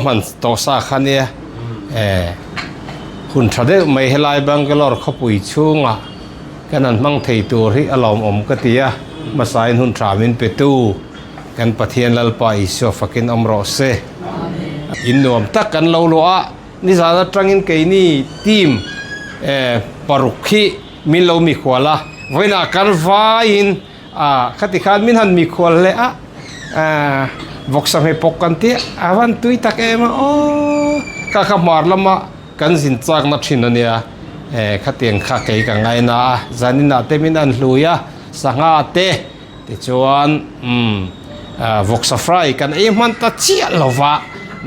hman tawh sa kha nia eh hun tha deuh mai helai Bangalore khawpui chhungah kan han hmang thei tur hi a lawmawm ka ti a, hmasain hun tha min pe tu kan Pathian Lalpa Isua fakin awm rawh se. In nuam tak kan lo luah a, nizan atangin keini team eh paruk hi min lo mikhual a, vawiinah kan vaiin A, khati khan min han mikhual hle a, aaa vawksa hmeh pawk kan tih a van tui tak em a aw, kha kha hmar lama kan zin chakna thin a nia, eh khatiang kha kei ka ngaina a, zaninah te min an hlui a, sangha te tichuan umm vawksa fry kan ei hman ta chiah lo va,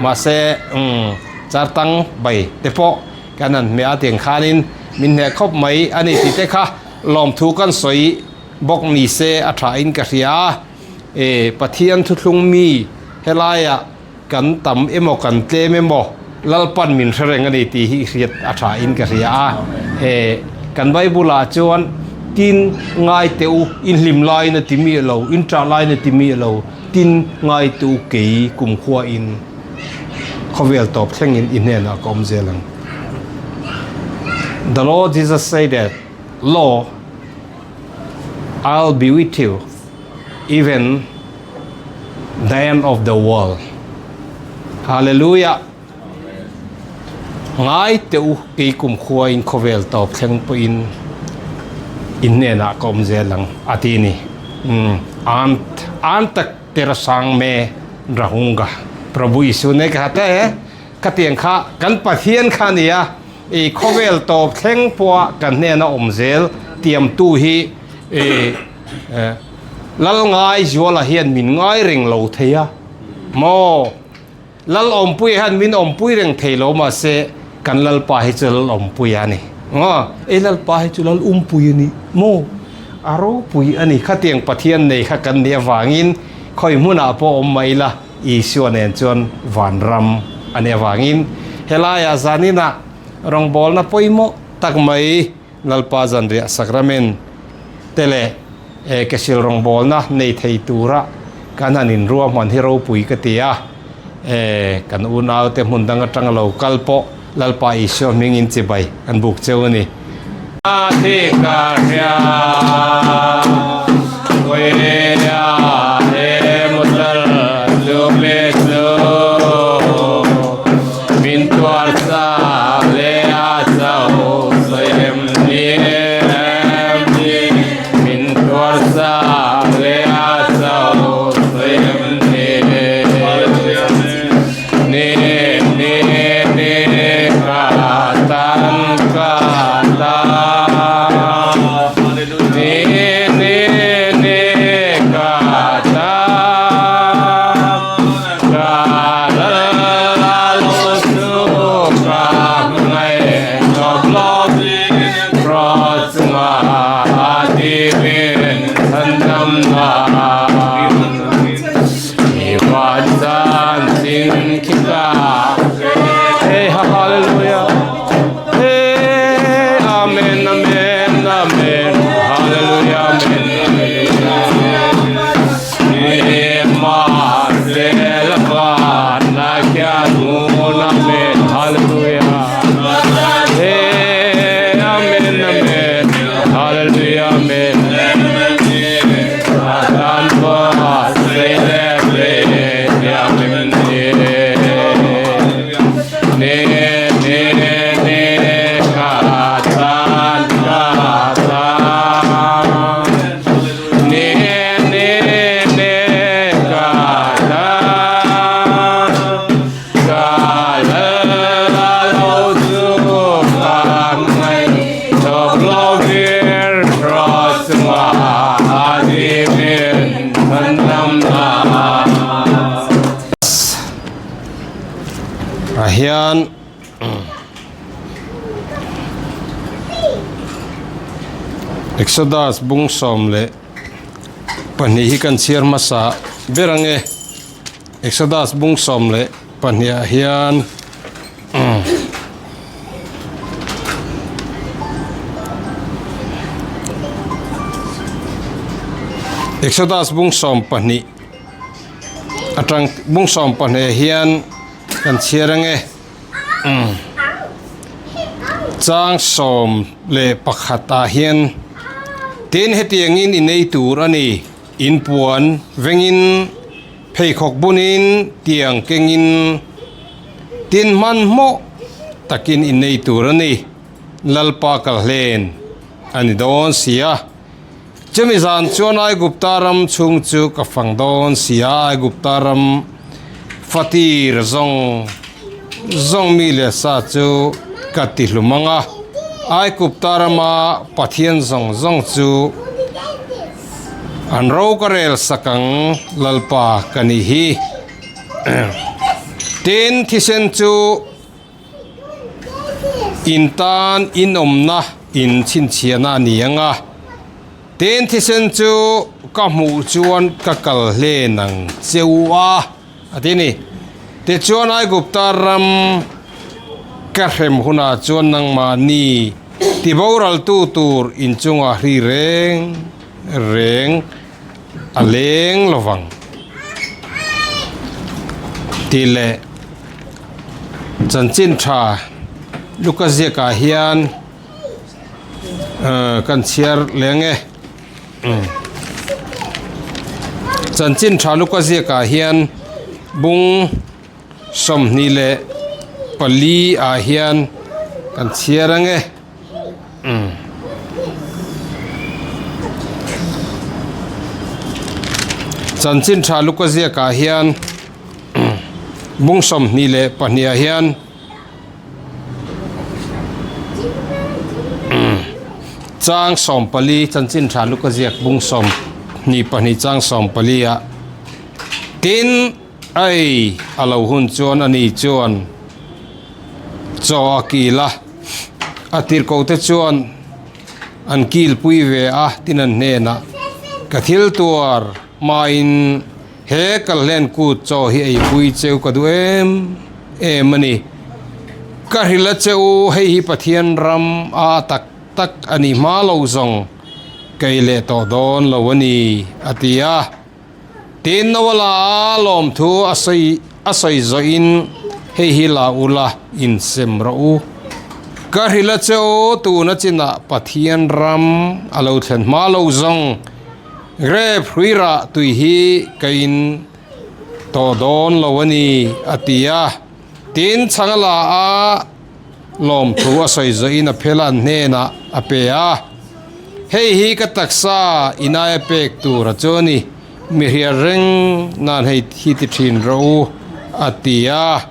mahse umm char tang bai te pawh kan han hmeh a tiang khanin min hneh khawp mai a ni tih te kha lawmthu kan sawi. Bawk ni se a tha in ka hria a, e Pathian thuthlung mi helaiah kan tam emaw kan tlem emaw Lalpan min hre reng a ni tih hi hriat a tha in ka hria a, e kan Bible ah chuan tin ngai teh u in hlim laiin a ti miah lo, in ṭah laiin a ti miah lo, tin ngai teh u kei kumkhua in khawvel tawp thlengin i hnenah ka awm zel ang. The Lord Jesus said that. Lo, I'll be with you even the end of the world. Hallelujah. Ngai te u kei kum khua in khawvel tawp thleng pawhin in hnenah ka awm zel ang a ti ni. Mm, ant an tak tera sang me rahunga. Prabhu Isu ne ka te khatiang kha kan Pathian kha nia. I khawvel tawp thleng pawha kan hnena awm zel tiamtu hi i Lalngai Zuala hian min ngai reng lo thei a maw? Lal awmpui hian min awmpui reng thei lo mahse kan Lalpa hi chu Lal awmpui a ni maw? Ei Lalpa hi chu Lal umpui a ni maw? A ropui a ni. Khatiang Pathian nei kha kan nih avangin khawi hmunah pawh awm mah ila Isua nen chuan vanram a nih avangin helaiah zaninah rawngbawlna pawimawh tak mai Lalpa Zanriah Sacrament te leh kesil rawngbawlna nei thei tura kan han inruahman hi ropui ka ti a, kan unaute hmun dang atanga lo kal pawh Lalpa Isua hmingin chibai an buk cheu a ni. Ah hian Exodus bung sawm leh pahnih hi kan chhiar hmasa ber ange Exodus bung sawm leh pahnih ah hian Exodus bung sawm pahnih atang bung sawm pahnih ah hian. Kan chhiar ange. Chang 11 ah hian tin hetiangin i nei tur a ni. Inpuan vengin pheikhawk bunin tiang kengin tin hmanhmawh takin i nei tur a ni. Lalpa kal hlen a ni dawn si a. Chumi zan chuan Aigupta ram chhung chu ka fang dawn si a, Aigupta ram fatir zawng zawng mi leh sa chu ka ti hlum ang a, Aigupta rama pathian zawng zawng chu an ro ka rel sak ang Lalpa ka nih hi. Tin, thisen chu. In tan inawmna in chhinchhiahna a ni ang a, tin thisen chu ka hmuh chuan ka kal hlen ang che u a, a ti a ni. Tichuan Aigupta ram ka hrem hunah chuan nangmahni tiboraltu tur inchungah hri reng reng a leng lovang tih leh Chanchin tha Luka ziakah hian kan chhiar leng e. Chanchin tha Luka ziakah hian bung 24 ah hian kan chhiar ang e. Chanchin tha Luka ziakah hian. Bung 22 ah hian chang 14 chanchin tha luka ziak bung 22 chang 14 ah tin ei a lo hun chuan ani chuan chaw a kil a a tirhkoh te chuan an kil pui ve a tin an hnenah ka thil tuar hmain He kalhlen kut chaw hi eipui cheu ka duh em em a ni. Ka hrilh a che u, hei hi Pathian ram a tak tak a nih hma lo zawng kei leh tawh dawn lo a ni, a ti a. Tin, Noah la a lawmthu a sawi a sawi zawhin, Hei hi la u la, insem rawh u. Ka hrilh a che u, tuna chinah Pathian ram a lo thlen hma lo zawng Grape hrui rah tui hi ka in tawh dawn lo a ni, a ti a. Tin, chhang a la a, lawmthu a sawi zawhin a phel a an hnenah a pe a. Hei hi ka taksa inaia pek tur a chu a ni, mi hriat reng nan hei hi ti thin rawh u, a ti a.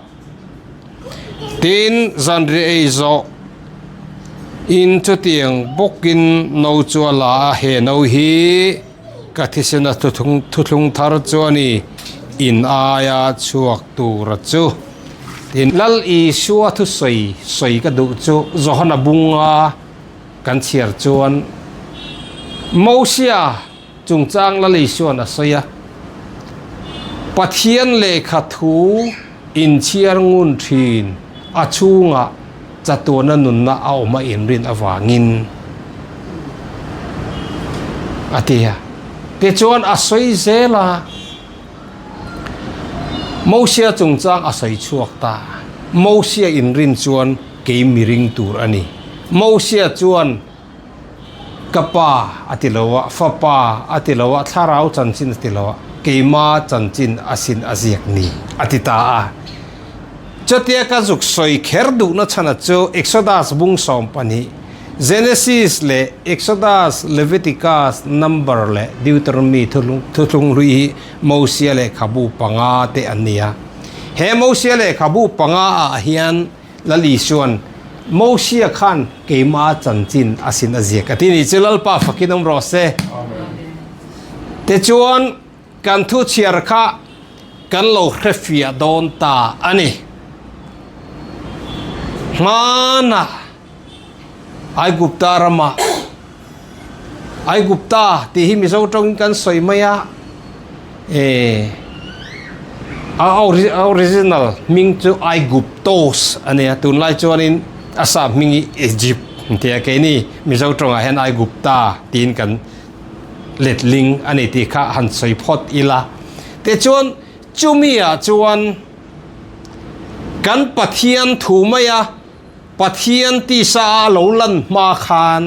Tin, zanriah ei zawh in chutiang bawkin no chu a la a, he no hi ka thisena thuthlung thar chu a ni, in aia chhuak tura chu. Tin, Lal Isua thusawi sawi ka duh chu Johana bunga kan chhiar chuan Mosia Chungchang Lal Isuan a sawi a, Pathian lehkha thu inchhiar ngun thin a chhungah chatuana nunna a awm a inrin avangin a ti a. Tichuan a sawi zel a, Mosia chungchang a sawi chhuak ta. Mosia inrin chuan kei mi ring tur a ni. Mosia chuan Ka pa a ti lo a, fapa a ti lo a, thlarau chanchin a ti lo a, keima chanchin a sin a ziak ni a ti ta a. Chutia ka zuk sawi kher duhna chhana chu Exodus bung 12, Genesis leh Exodus, Leviticus, Number leh Deuteronomy thuthlung hlui hi Mosia lehkhabu panga te an ni a. He Mosia lehkhabu panga ah hian Lal Isuan, Mosia khan keimah chanchin a sin a ziak a ti ni chu Lalpa fakin awm rawh se. Tichuan, kan thu chhiar kha kan lo hrefiah dawn ta a ni. Hmanah Aigupta ramah Aigupta tih hi Mizo tawngin kan sawi mai a, eh a original hming chu Aiguptos a nia, tunlai chuanin a sap hming hi Egypt an ti a, keini Mizo tawngah hian Aigupta tiin kan letling a ni tih kha han sawi phawt ila. Tichuan chumi ah chuan. Kan Pathian thu maia Pathian tisa a lo lan hma khan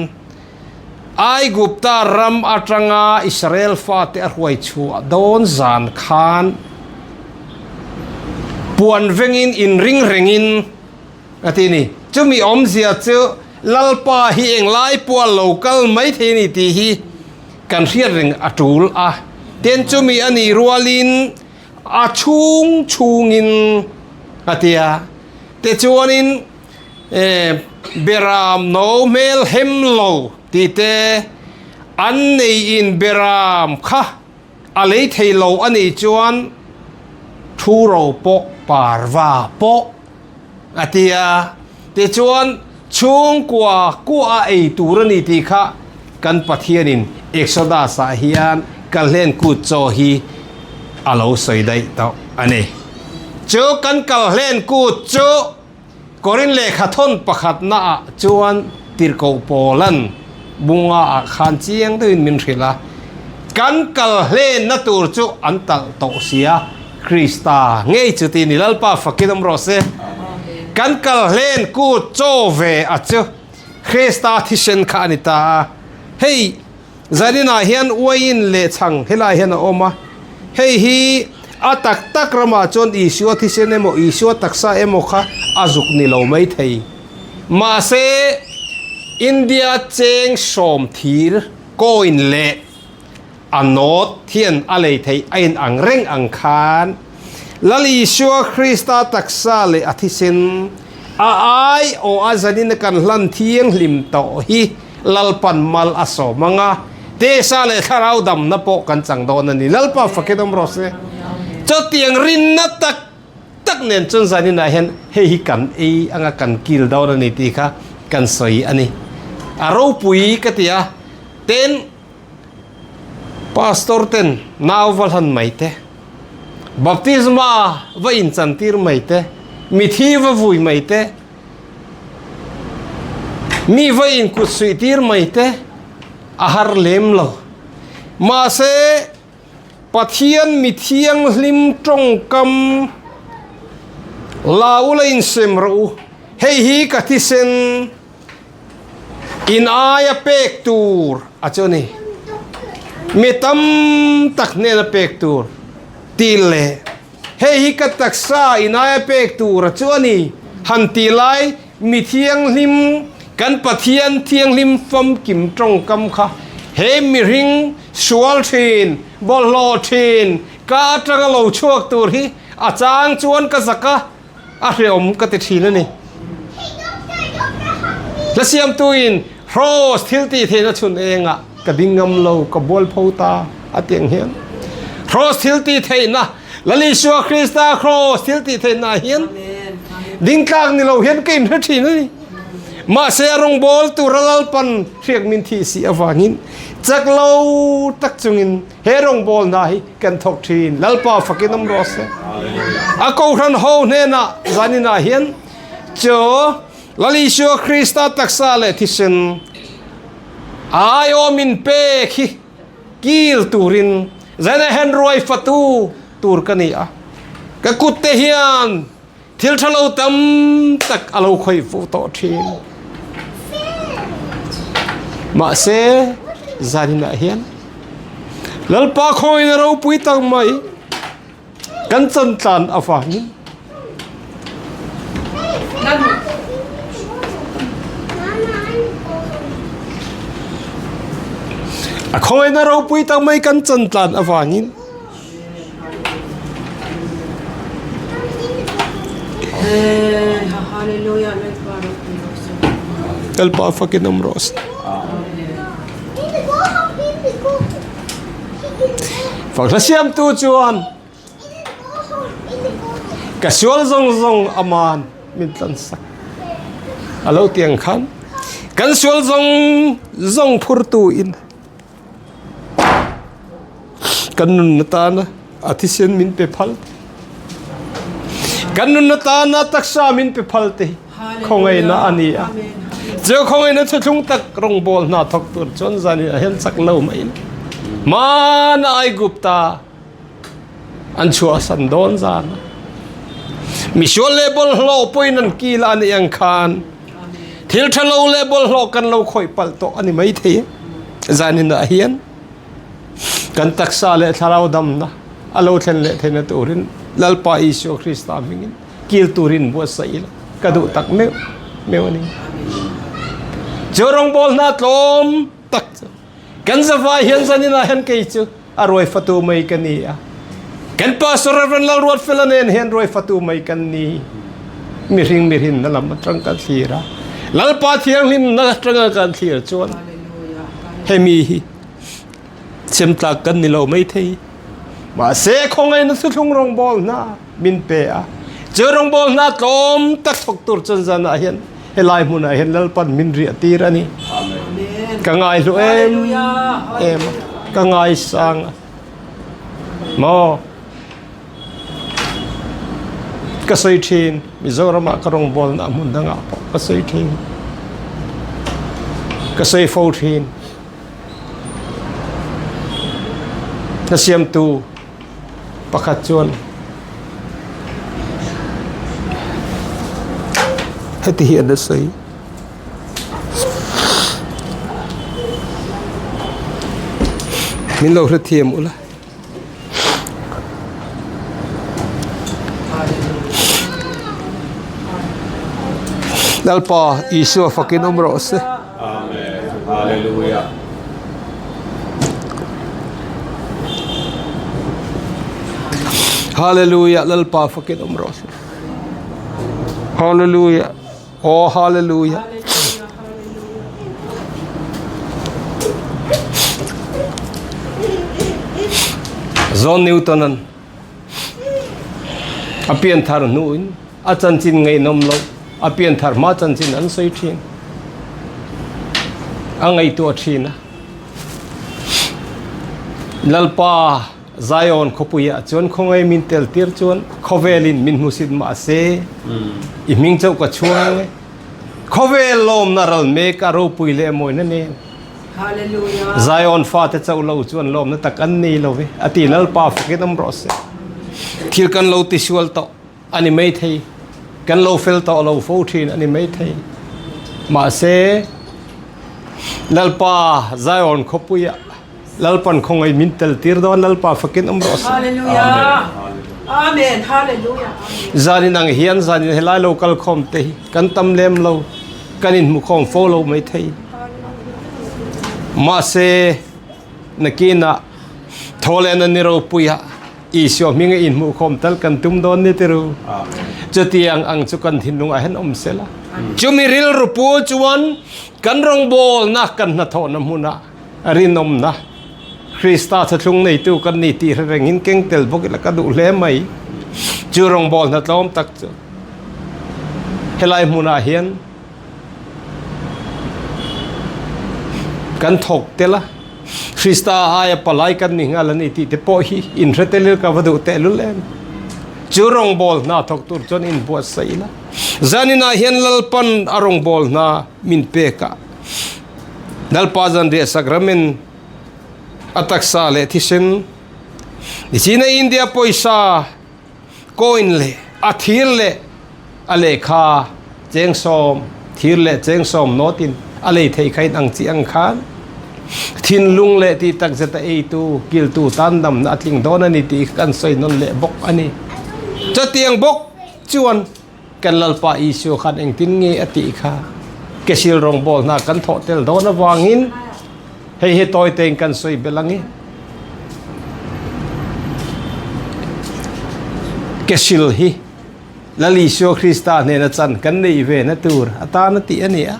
Aigupta ram atanga Israel fate a hruai chhuah dawn zan khan puan vengin inring rengin a ti a ni. Chumi awmzia chu Lalpa hi englai pawh a lo kal mai thei a ni tih hi kan hriat reng a tul a. Tin, chumi a nih rualin a chhung chhungin a ti a. Tichuanin Beram no hmel hem lo tih te an neiin Beram kha a lei thei lo a nih chuan thu ro pawh parva pawh a ti a. Tichuan chhungkua kua a ei tur a ni tih kha kan Pathianin Exodus ah hian Kalhlen kut chaw hi a lo sawi daih tawh a ni. Chu kan Kalhlen kut chu Korin lehkha thawn pakhatna ah chuan tirhkoh Paulan bunga ah khan chiang deuhin min hrilh a, kan kalhlenna tur chu an talh tawh sia, Krista ngei chu ti ni Lalpa fakin awm rawh se. Kan kalhlen kut chaw ve a chu Krista thisen kha a ni ta a, hei Zaninah hian uaiin leh chhang helaiah hian a awm a, hei hi a tak tak ramah chuan Isua thisen emaw Isua taksa emaw kha a zuk ni lo mai thei. Mahse, India cheng sawm thir coin leh a note hian a lei theih a in ang reng ang khan Lal Isua Krista taksa leh a thisen a ai aw a zanin a kan hlan thianghlim tawh hi Lalpan mal a sawm ang a, tisa leh thlarau damna pawh kan chang dawn a ni. Lalpa fakin awm rawh se. Chutiang rinna tak tak nen chuan zaninah hian hei hi kan ei anga kan kil dawn a ni tih kha kan sawi a ni. A ropui ka ti a, tin Pastor ten nau va hlan mai te, baptisma va inchantir mai te, mithi va vui mai te, Mi va inkut suih tir mai te a har lem lo. Mahse, Pathian mi thianghlim tawngkam la ula insem rawh u. Hei hi ka thisen in aia pek tur a chu a ni. Mi tam tak hnena pek tur tih leh Hei hi ka taksa inaia pek tura chu a ni, han ti lai mi thianghlim, kan Pathian thianghlim famkim tawngkam kha he mihring sual thin, bawlhhlawh thin, ka atanga lo chhuak tur hi a chang chuan ka zak a, a hreawm ka ti thin a ni. Hla siamtuin Hros thil tih theihna chhun engah ka ding ngam lo, ka bual pho ta a ti ang hian Hros thil tih theihna Lal Isua Krista Hros thil tih theihna ah hian ding tlak ni lo hian ka inhre thin a ni. Mahse a rawngbâwl tura Lalpan hriak min thih si avangin chak lo tak chungin he rawngbâwl hna hi kan thawk thin. Lalpa fakin awm rawh se. A kohhran ho hnenah zaninah hian chu Lal Isua Krista taksa leh thisen aiawm in pek hi kil turin zaina hian ruai fatu tur ka ni a. Ka kut te hian thil tha lo tam tak a lo khawih fuh tawh thin. Mahse, zaninah hian Lalpa khawiin a ropui tak mai. Kan chantlan avangin a khawiin a ropui tak mai kan chantlan avangin Lalpa fakin awm rawh se. Fak hla siamtu chuan ka sual zawng zawng aman min tlan sak a lo ti ang khan kan sual zawng zawng phurtu in Kan nunna tana a thisen min pe phal te, kan nunna tana taksa min pe phal te hi khawngaihna a ni a. Chu khawngaihna thuthlung tak rawngbâwl hna thawk tur chuan zanin a hian chak lo mai ila. Hmana Aigupta an chhuahsan dawn zan a. Misual leh bawlhhlawh pawhin an kil a nih ang khan thil tha lo leh bawlhhlawh kan lo khawih palh tawh a ni maithei e. Zaninah hian kan taksa leh thlarau damna a lo thlen leh theihna turin Lalpa Isua Krista hmingin kil turin buatsaih ila ka duh tak meuh meuh a ni. Chu rawngbawl hna tlawm tak chu Kan zavai hian zaninah hian kei chu a ruai fatu mai ka ni a. Kan Pastor Reverend Lalruatfela nen hian ruai fatu mai kan ni. Mihring mihrinna lam atang kan thlir a. Lalpa thianghlimna atanga kan thlir chuan hemi hi chemtlak kan ni lo mai thei. Mahse khawngaihna thuthlung rawngbawl hna min pe a. Chu rawngbawl hna tlawm tak thawk tur chuan zanah hian Helai hmunah hian Lalpan min riah tir a ni. Ka ngaihlu em em a, ka ngaisang a. Maw? Ka sawi thin, Mizoramah ka rawngbawlna hmun dangah pawh ka sawi thin. Ka sawi fo thin. Ka siamtu Pakhat chuan heti hian a sawi. Min lo hrethiam ula. Lalpa Isua fakin awm rawh se. Amen. Hallelujah. Hallelujah Lalpa fakin awm rawh se. Hallelujah. Oh hallelujah. John Newton an a pian thar hnuin a chanchin ngaihnawm lo a pian thar hma chanchin an sawi thin a ngaihtuah thin a Lalpa Zion khawpuiah chuan khawngaih min tel tir chuan khawvelin min hmusit mahse i hming chauh ka chhuang ang e. Khawvel lawmna ral mek a ropui leh mawina nen. Zion fate chauh lo chuan lawmna tak an nei lo ve a ti Lalpa fakin awm rawh se. Thil kan lo tisual tawh a ni maithei, kan lo fel tawh lo fo thin a ni maithei. Mahse Lalpa Zion khawpuiah Lalpan khawngaih min tel tir dawn Lalpa fakin awm rawh se. Hallelujah. Amen. Hallelujah. Zanin ang hian zanin helai lo kal khawm te hi kan tam lem lo kan inhmu khawm fo lo mai thei. Mahse nakinah Thawhlehna ni ropuiah Isua hminga inhmuh khawm tal kan tum dawn ni tiru. Chutiang ang chu kan thinlungah hian awm sela. Chumi rilru pu chuan kan rawngbawlna kan hnathawhna hmunah rinawmna Krista thuthlung neitu kan ni tih hre rengin keng tel bawk ila ka duh hle mai. Chu rawngbawl hna tlawm tak chu helai hmunah hian kan thawk tel a, Krista aia palai kan ni nghal a ni tih te pawh hi inhre tel ila ka va duh tehlul em. Chu rawngbawl hna thawk tur chuan inbuatsaih ila. Zaninah hian Lalpan a rawngbawl hna min pek a. Lalpa zanriah sakramen a taksa leh thisen Nichina India pawisa coin leh a thir leh a lehkha chengsawm thir leh chengsawm nawtin a lei theih kha in ang chi ang khan thinlung leh tih takzet a eitu kiltu tan damna a tling dawn a ni tih kan sawi nawn leh bawk a ni. Chutiang bawk chuan Kan Lalpa Isua khan engtin nge a tih kha kesil rawngbawl hna kan thawh tel dawn avangin hei hi tawi tein kan sawi belh ang i. Kesil hi Lal Isua Krista hnena chan kan neih ve na tur atan a tih a ni a.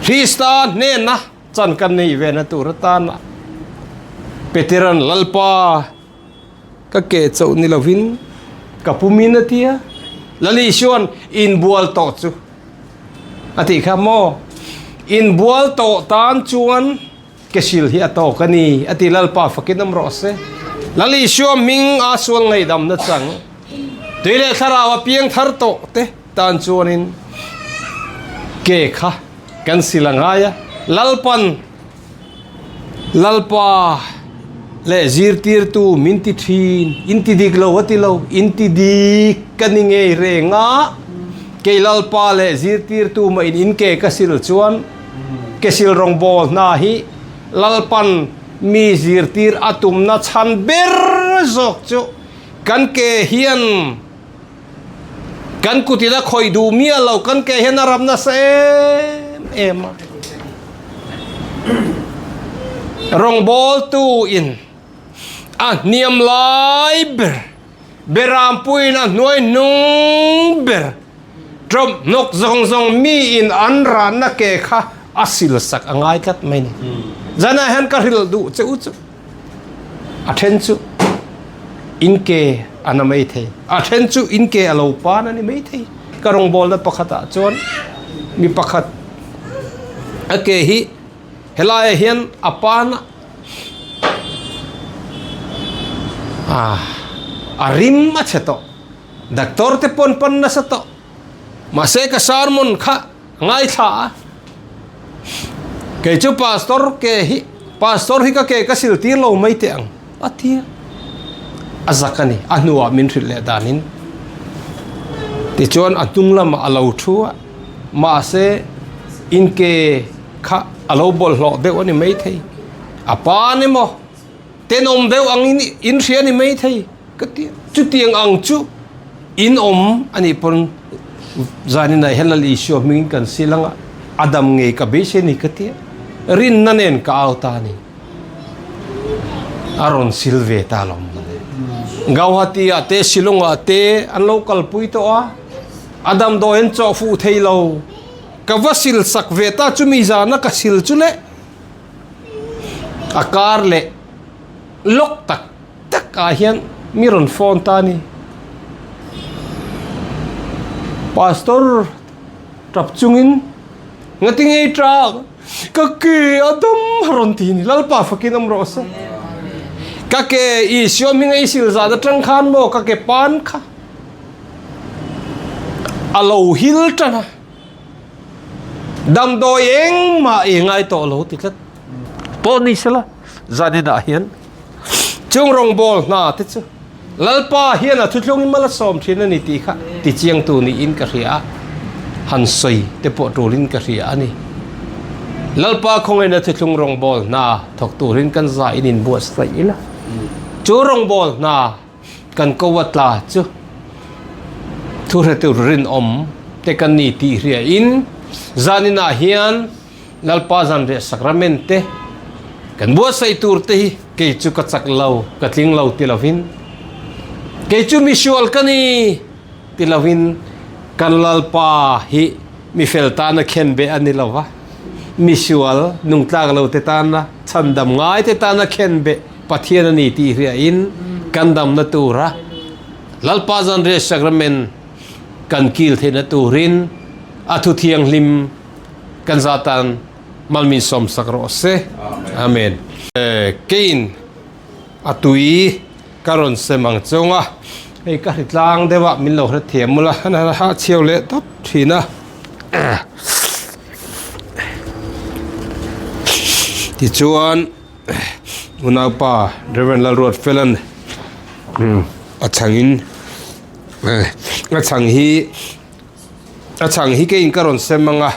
Krista hnena chan kan neih ve na tur atana Peteran Lalpa Ka ke chauh ni lovin ka pumin a ti a, Lali chuan inbual tawh chu a tih kha maw? Inbual tawh tan chuan ke sil hi a tawk a ni a ti Lalpa fakin awm rawh se. Lali chuan hming a sual ngaihdamna chang tui leh thlarau a piang thar tawh te tan chuanin ke kha kan sil a ngai a, Lalpan Lalpa. leh zirtirtu min ti thin, in ti dik lo a ti lo, in ti dik ka ni ngei reng a, kei Lalpa leh zirtirtu mah in in ke ka sil chuan ke sil rawngbawl hna hi Lalpan mi zirtir a tumna chhan ber zawk chu kan ke hian Kan kut in a khawih duh miah lo, kan ke hian a rap nasa em em a. Rawngbawltu in a hniam lai ber, berampuiin a hnuai hnung ber, tawp hnawk zawng zawng mi in an rahna ke kha a sil sak a ngai tlat mai ni. Zanah hian ka hrilh duh che u chu. A then chu in ke a na mai thei, a then chu in ke a lo pan a ni mai thei. Ka rawngbawlna pakhatah chuan mi pakhat a ke hi helaiah hian a pan a, ah a rim a chhe tawh, doctor te pawn pan nasa tawh, mahse ka sermon kha Ngaithla a, kei chu pastor ke hi pastor hi ka ke ka sil tir lo mai teh ang a ti a, a zak a ni, a hnuah min hrilh leh danin tichuan a hnung lamah a lo thu a, mahse in ke kha a lo bawlhhlawh deuh a ni maithei, a pa ni maw tenawm deuh angin in hria a ni maithei. Ka ti chutiang ang chu in awm a nih pawn zanin ah hian Lal Isua hmingin kan sil ang a, a dam ngei ka beisei a ni ka ti a, rinna nen ka au ta a ni. A rawn sil ve ta lo mawle. Gauhati ah te Shillong ah te an lo kalpui tawh a, a damdawi an chawh fuh thei lo. Ka va sil sak ve ta chumi zana ka sil chu le a kar leh lawk tak. Tak ah hian mi rawn phone ta a ni. Pastor tap chungin ngati ngei tang ka ke a dam a rawn ti a ni. Lalpa fakin awm rawh se. Ka ke Isua hminga i sil zan atang khan maw ka ke pan kha a lo hil tan a. Damdawi engmah i ngai tawh lo ti tlat. Pawh ni sela zaninah hian Chung rawngbâwl hna te chu Lalpa hian a thuthlungin mal a sâwm ṭhin a ni tih kha tichiangtu niin ka hria a, han sawi te pawh ṭulin ka hria a ni. Lalpa khawngaihna thuthlung rawngbâwl hna thawk tûrin kan zaiin inbuatsaih ila, chu rawngbâwl hna kan ko a tla chu thuhretu rinawm te kan ni tih hriain zaninah hian Lalpa zanriah sacrament te kan buatsaih tur te hi kei chu ka chak lo, ka tling lo ti lovin, kei chu misual ka ni ti lovin kan Lalpa hi mifel tana khen beh a ni lo va, misual nungtlak lo te tana chhandam ngai te tana khen beh Pathian a ni tih hriain kan damna tura Lalpa zanriah sacrament kan kil theihna turin a thu thianghlim Kan zatan malmin sawmsak rawh se. Amen. Kein a tui ka rawn sem ang chung a, hei ka hri tlang deuh a, min lo hre thiam mul a, han ha chhiau leh tawp thin a. Tichuan unaupa Reverend Lalruatfela'n a chhangin a chhang hi A chhang hi keiin ka rawn sem ang a,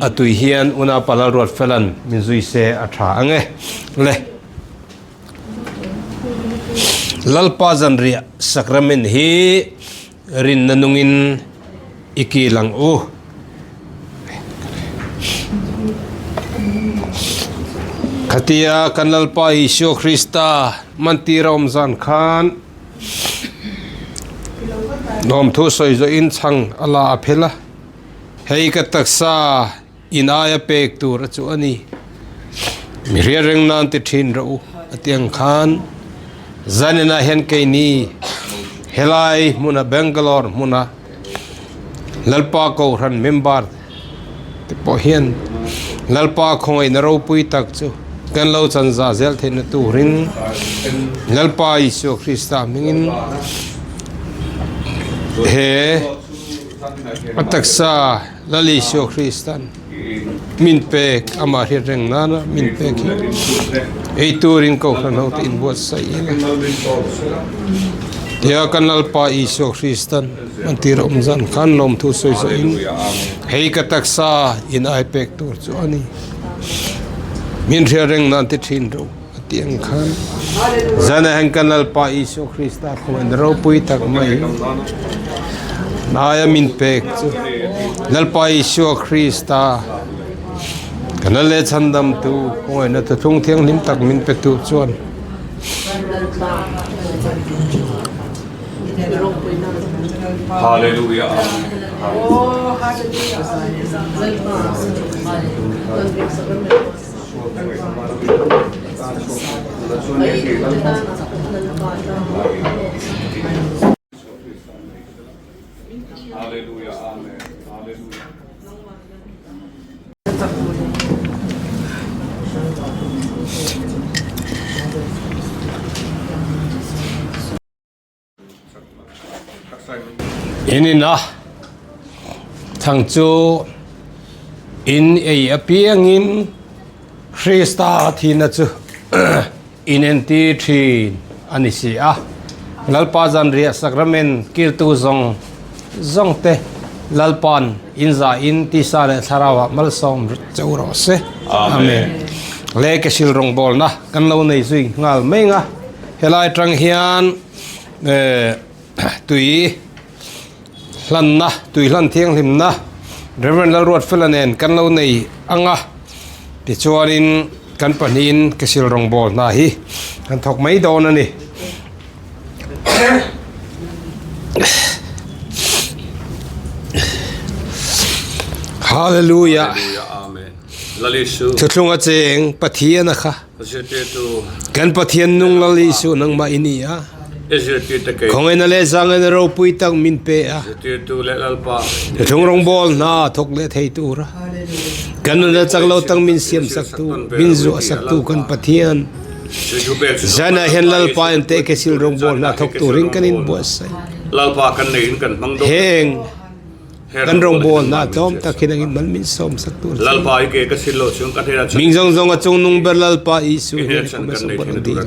a tui hian Unaupa Lalruatfela'n min zui se a tha ang e. Le. Lalpa zanriah Sacrament hi rinna nungin i kil ang u. Khatia kan Lalpa Isua Krista mantir a awm zan khan, Lawmthu sawi zawhin chhang a la a phel a, hei ka taksa in aia pek tur a chu a ni. Mi hriat reng nan ti thin rawh u a ti ang khan zaninah hian keini helai hmuna Bangalore hmuna Lalpa Kohhran member te pawh hian Lalpa khawngaihna ropui tak chu kan lo chan zah zel theihna turin Lalpa Isua Krista hmingin he a taksa Lal Isua Kristan. min pek amah hriat reng nana min pek hi ei turin kohhran ho te inbuatsaih ila. Tia kan Lalpa Isua Kristan an tir awm zan khan lawmthu sawi sawiin hei ka taksa in ai pek tur chu a ni. Min hriat reng nan ti thin ro a tih ang khan zan ah hian kan Lalpa Isua Krista khawngaihna ropui tak mai hnaia min pek chu Lalpa Isua Krista kan Lal leh Chhandamtu khawngaihna thuthlung thianghlim tak min pe tu chuan Hallelujah. Hallelujah. Amen. Hallelujah. In ina thang chu in ei apiangin Krista thihna chu in entir thin a ni si a. Lalpa zanriah sacrament kiltu zawng zawng te Lalpa'n in zahin tisa leh thlarauah malsawm cheu rawh se. Amen. Le ke sil rawngbawlna kan lo nei zui nghal mai nga. Helai atang hian tui hlanna, tui hlan thianghlimna Rev. Lalruatfela nen kan lo nei ang a, tichuanin kan pahnihin Kesil rawngbâwl hna hi kan thawk mai dawn a ni. Hallelujah! Thuthlung a cheng Pathian a kha. Kan Pathian nung Lal Isu nangmah i ni a. Khawngaihna leh zangaihna ropui tak min pe a. Thuthlung rawngbawl hna thawk leh thei tura kan nuna chak lo tak min siam sak tu, min zuah sak tu kan Pathian. Zanah hian Lalpa in te kesil rawngbawl hna thawk turin kan inbuatsaih. Heng. Kan rawngbawl hna tlawm tak hi nangin mal min sawm sak tur che. Ming zawng zawng a chungnung ber Lalpa Isu hian i kum a sawm ber ang dil e.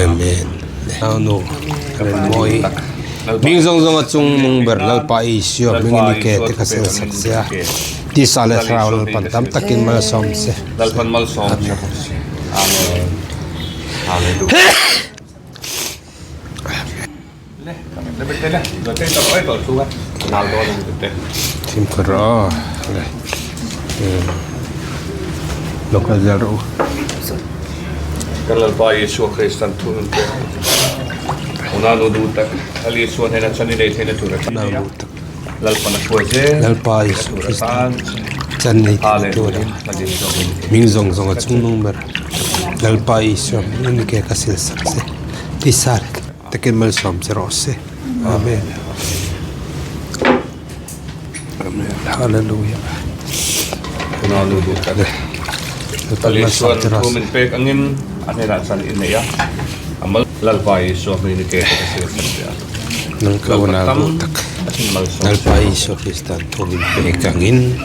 Amen. Amen. Mawi. Ming zawng zawng a chungnung ber Lalpa Isu hmingin i ke te kha sel sak che a. Tisa leh thlarau Lalpan tam takin mal sawm che. Amen. Hallelujah. Fimkhur rawh aw lo kal zel rawh u. Kan Lalpa Isua Kristan thu min pek Una nu duh tak Lal Isua hnena chan i nei theihna tur a chan nei a Lalpan a hruai zel Lalpa Isua Kristan chan nei theihna tur a Hming zawng zawng a chungnung ber Lalpa Isua hming in ke ka sil sak che Tisa takin malsawm che rawh se Amen Amen Hallelujah Lal Isua'n thu min pek angin a hnenah chan i nei a, a mal Lalpa Isua hming ni ke te ka sil sak che a. Lalpa tam a malsawm che Lalpa Isua Kristan thu min pek angin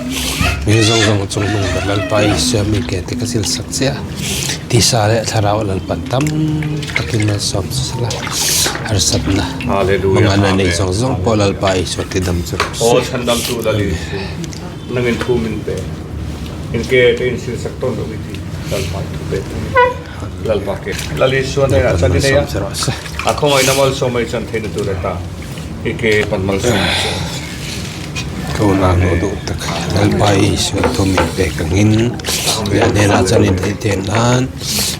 min zawng zawng chung nung ber Lalpa Isua mi ke te ka sil sak che a. Tisa leh thlarau Lalpan tam takin malsawm che sela harsatna mangan a neih zawng zawng pawh Lalpa Isua tidam chu rawh se. Aw chhandamtu Lal Isu nangin thu min pe in ke te in sil sak tawn loh i ti Lalpa i thu pek ang Lalpa ke Lal Isua hnenah chan i nei a a khawngaihna malsawm a i chan theihna tur ata i ke pan malsawm che rawh se. Tuna hlawh duh tak Lalpa Isua thu min pek angin leh a hnenah chuan in theih theih nan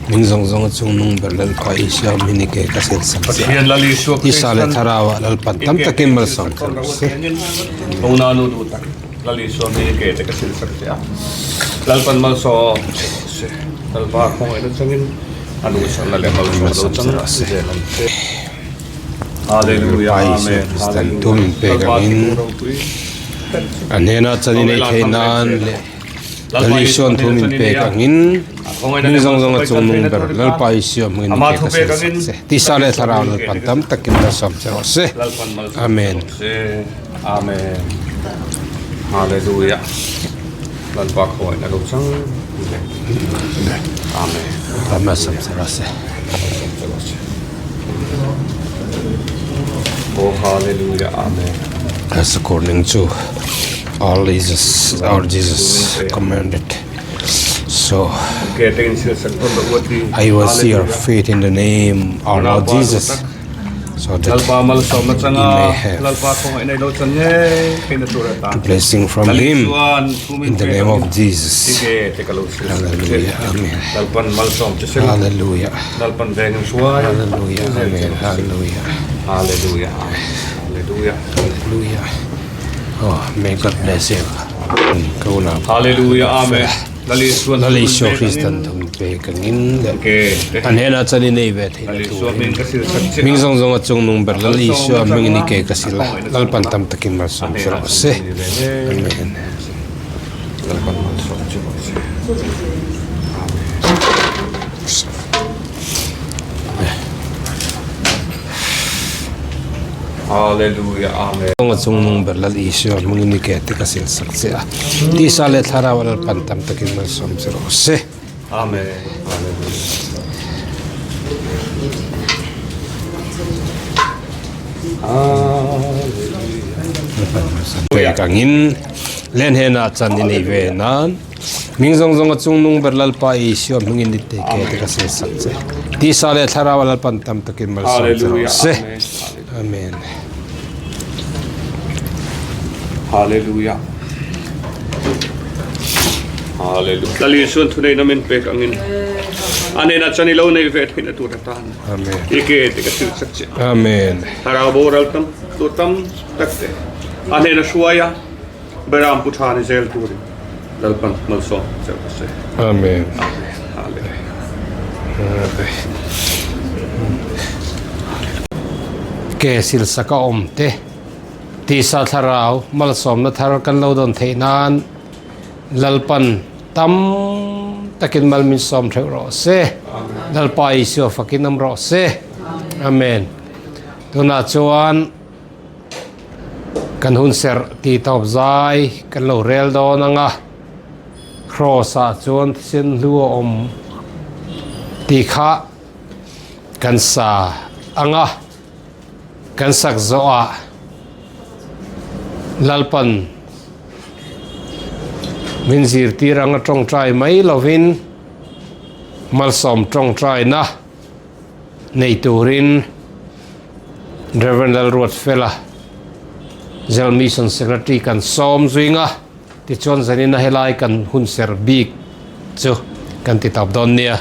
min zawng zawng a chung nung ber Lalpa Isua min i ke ka sil sak che a tisa leh thlarauah Lalpan tam takin malsawm che rawh se. Unau duh tak Lal Isua min i ke te ka sil sak che a Lalpan malsawm che rawh se Lalpa khawngaihna changin a duhsakna leh malsawm lo chang zel ang che. Hallelujah Amen Thu min pek angin a hnenah chan i neih theih nan leh Lal Isua'n thu min pek angin hming zawng zawng a chung nung ber Lalpa Isua hmingin i ke ka sel sak che. Tisa leh Thlarau Lalpan tam takin malsawm che rawh se. Amen. Amen. Hallelujah. Lalpa khawngaihna lo chang le. Amen. Amen. Samsarase. Oh hallelujah. Amen. As according to all Jesus, our Jesus commanded. So I will see your faith in the name our Lord Jesus. So that you may have the blessing from Him in the name of Jesus. Hallelujah. Amen. Hallelujah. Hallelujah. Amen. Hallelujah. Hallelujah. Hallelujah. Hallelujah. Oh, may God bless you. Hallelujah. Amen. Lal Isua Kristan thum pe ka ngin leh an hnenah chuan i nei ve theih na turin hming zawng zawng a chung nung ber Lal Isua hming in i ke ka sil a, Lalpan tam takin malsawm che rawh se. Amen. Hallelujah Amen. A chungnung ber Lal Isua hmungin i ke te ka sil sak che a, tisa leh thlarau a Lalpan tam takin malsawm che rawh se. Amen. Hallelujah. Pek angin len henah chan i nei ve nan. Hming zawng zawng a chungnung ber Lalpa Isua hmingin i te ke te ka sil sak che. Tisa leh thlarau a Lalpan tam takin malsawm che rawh se. Amen. Hallelujah. Hallelujah. Lal Isuan thuneihna min pek angin a nena chan i lo nei ve theihna tur atan. Amen. I ke te ka sil sak che. Amen. Thlarau boral tam tur tam tak te a hnena hruaia Beram pu tha ni zel turin Lalpan malsawm che rawh se. Amen. Amen. Hallelujah. Ke silsaka awm te tisa thlarau malsawmna thar kan lo dawn theih nan Lalpan tam takin mal min sawm theuh rawh se. Lalpa Isua fakin awm rawh se. Amen. Tunah chuan Kan hun serh tih tawp zai kan lo rel dawn ang a, Kraws ah chuan thisen hlu a awm tih kha kan sa ang a, kan sak zawh ah Lalpan min zirtir ang a tawngtai mai lovin malsawm tawngtaina nei turin Rev. Lalruatfela, General Mission Secretary kan sawm zuing a, tichuan zanin a helai kan hunser bik chu kan ti tawp dawn nia.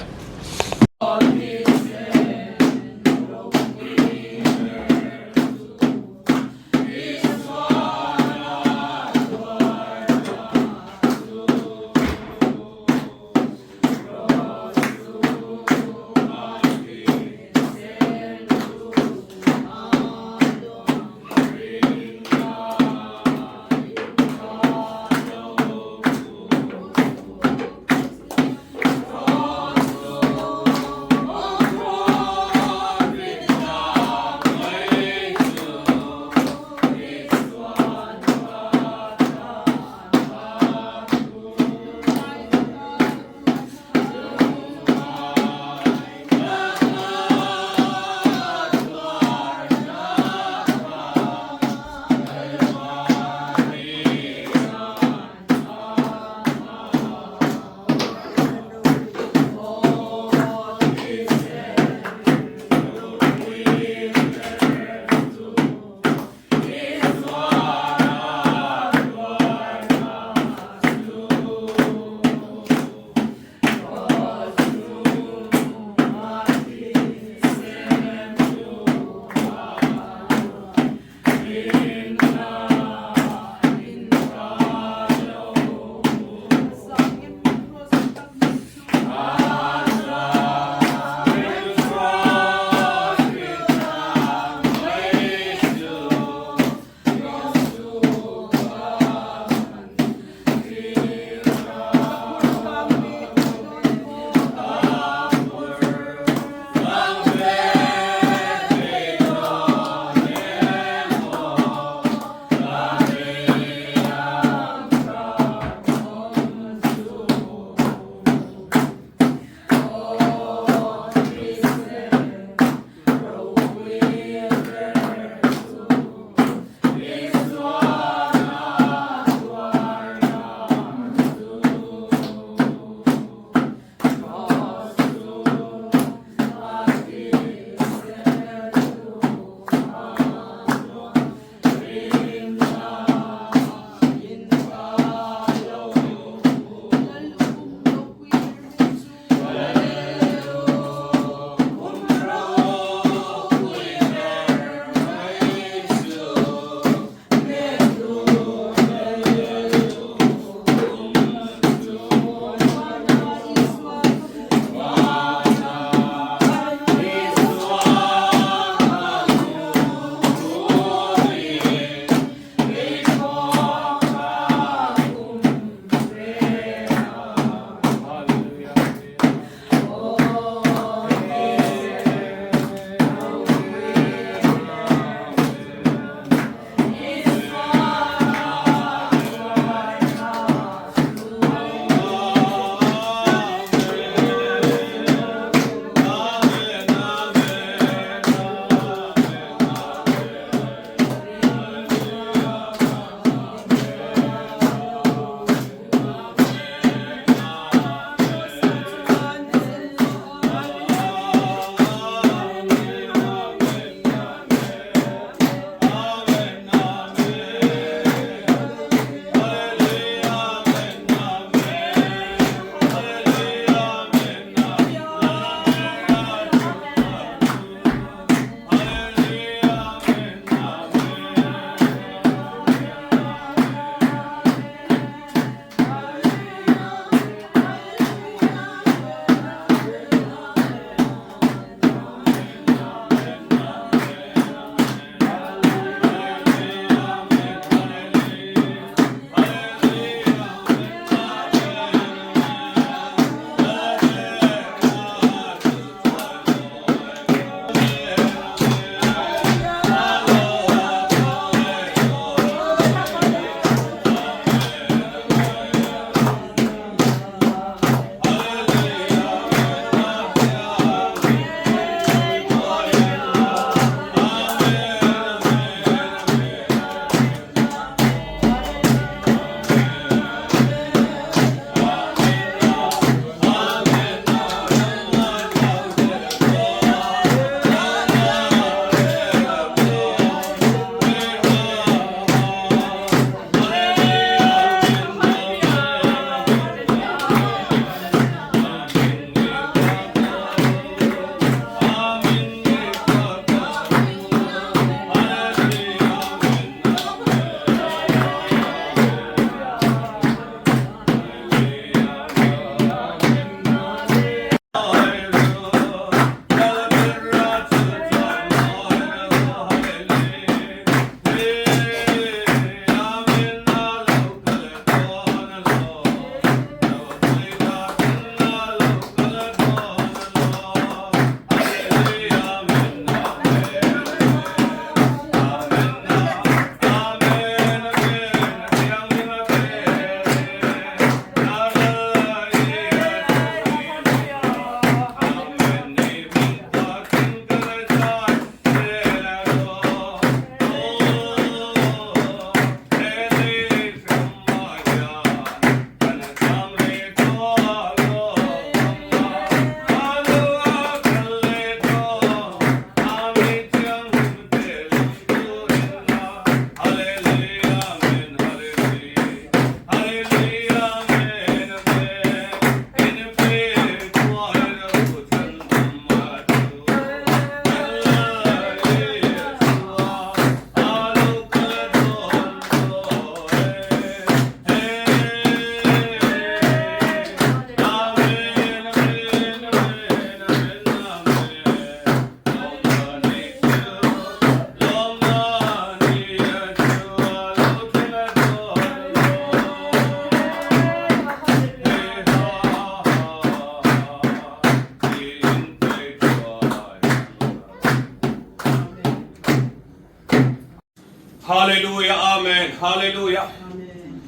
Hallelujah Amen Hallelujah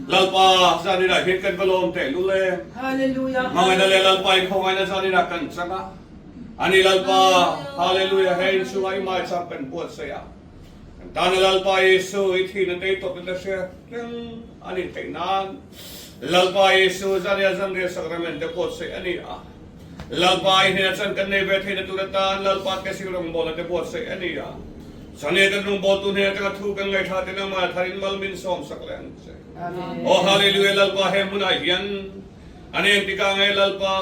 Lalpa zanin ah hian kan va lawm teh lul e. Hallelujah Hmangaihna leh Lalpa in khawngaihna zanin ah kan chang a. Ani Lalpa Hallelujah he inchhungah i maicham kan buatsaih a. Kan tana Lalpa Jesu i thihna te i tawpna te hriat reng a nih theih nan Lalpa Jesu zania zanriah sacrament te buatsaih a ni a. Lalpa i hnenah chuan kan nei ve theihna tur atan Lalpa ke sing rawngbawlna te buatsaih a ni a. Chane kan rawngbawltu hnen atanga thu kan ngaihthla te nangmah tharin mal min sawmsak leh ang che. Aw Hallelujah Lalpa he hmunah hian an eng tikah nge Lalpa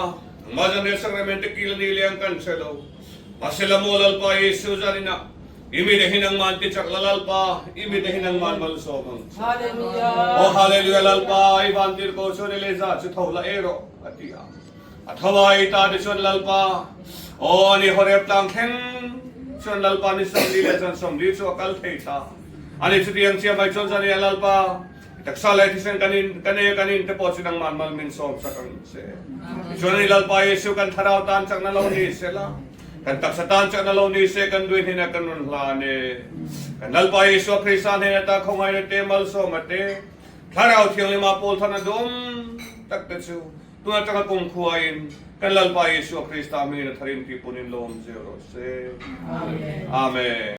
nangmah zan he sacrament te kil a ni leh ang kan hre lo. Mahse la maw Lalpa Jesu zaninah i mite hi nangmah an ti chak la Lalpa i mite hi nangmah an malsawm ang che. Aw Hallelujah Lalpa i vantirhkoh chuan Eleza chu tho la ei rawh a ti a. A tho a, i ta te chuan Lalpa, aw ani Horeb tlang thleng chuan Lalpa ni 40 leh zan 40 chu a kal thei ta. Ani chutiang chiah mai chuan zan i a Lalpa, i taksa leh thisen kan in, kan ei a kan in te pawh chu nangmah mal min sawm sak ang che. Tichuan ani Lalpa Jesuh kan thlarau tan chakna lo ni sela, kan taksa tan chakna lo ni se kan duai hnenah kan rawn hlan e. Kan Lalpa Isua Krista hnenah ta khawngaihna te, malsawma te, Thlarau Thianghlima pawl tharna dawm tak te chu Tun atanga kumkhuain kan Lalpa Isua Krista hmingin a tharin tih punin lawm zel rawh se. Amen.